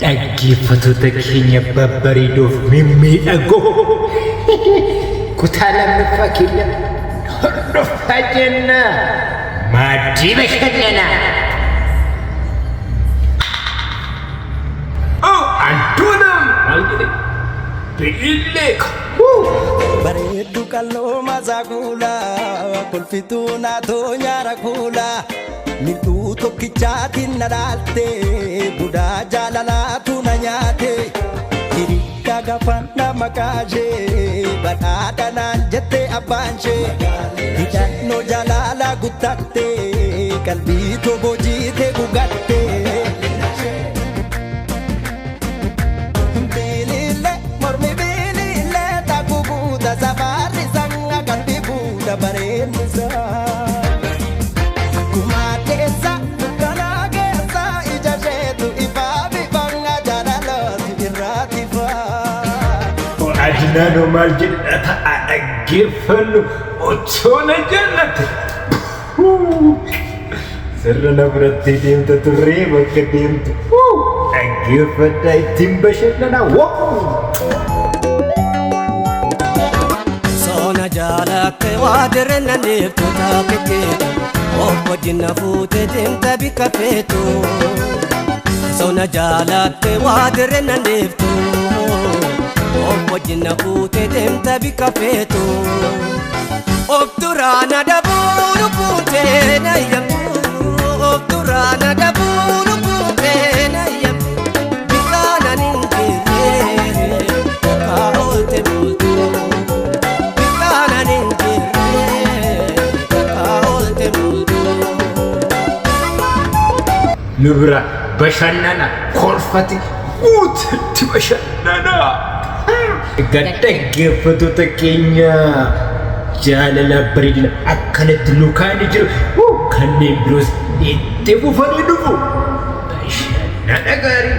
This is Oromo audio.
Dhaggeeffattoota keenya babbareedoof mimmiidhagoo kutaa lammaffaa keenya hordofaa jenna. Maaddii bashannanaa. Anduulam maal jedhe bilillee Bareeddu qalloo masaa kuula kolfituu naatoo nyaara kuula mil'uu tokkichaatiin na dhaalte budaa jaalalaatu na nyaate hirikka gafanna maqaashee badhaadha naan jette abbaan ishee hidhannoo jaalala guttatte qalbii tobojiite gugatte. Bilile mormi bilile takku buuta safarri sanga qalbii buuta bareednisa. Kumateessa dukkanaa keessa ija isheetu ifaa bifanga jaalalooti irraati faa. Adinaanoo maal jedhe ta'a dhaggeeffannu otoo na jaallate. Sirra na biratti deemta turree bakka deemtu. Dhaggeeffadhaa ittiin bashannanaa. Soona jaalatte waa dirrenna deemtu taakkeetu obbo Jinna fuute deemta bikka feetu. Soona jaalatte waa dirrenna deemtu obbo Jinna fuute deemta bikka feetu. Of duraana dabuu lubbuutee na eeyyamtu of duraana dabuu lubbuutee na eeyyamtu bikkaanaan hin jirre bakka oolte bultu. Bikkaanaan hin jirre bakka oolte bultu. Nu bira bashannana kolfati guututti bashannana. Egaa dhaggeeffattoota keenya jaalala bareedina akkanatti nu kaa'anii jiru. Kanneen biroos itti fufanii dhufu. Bashannana gaarii.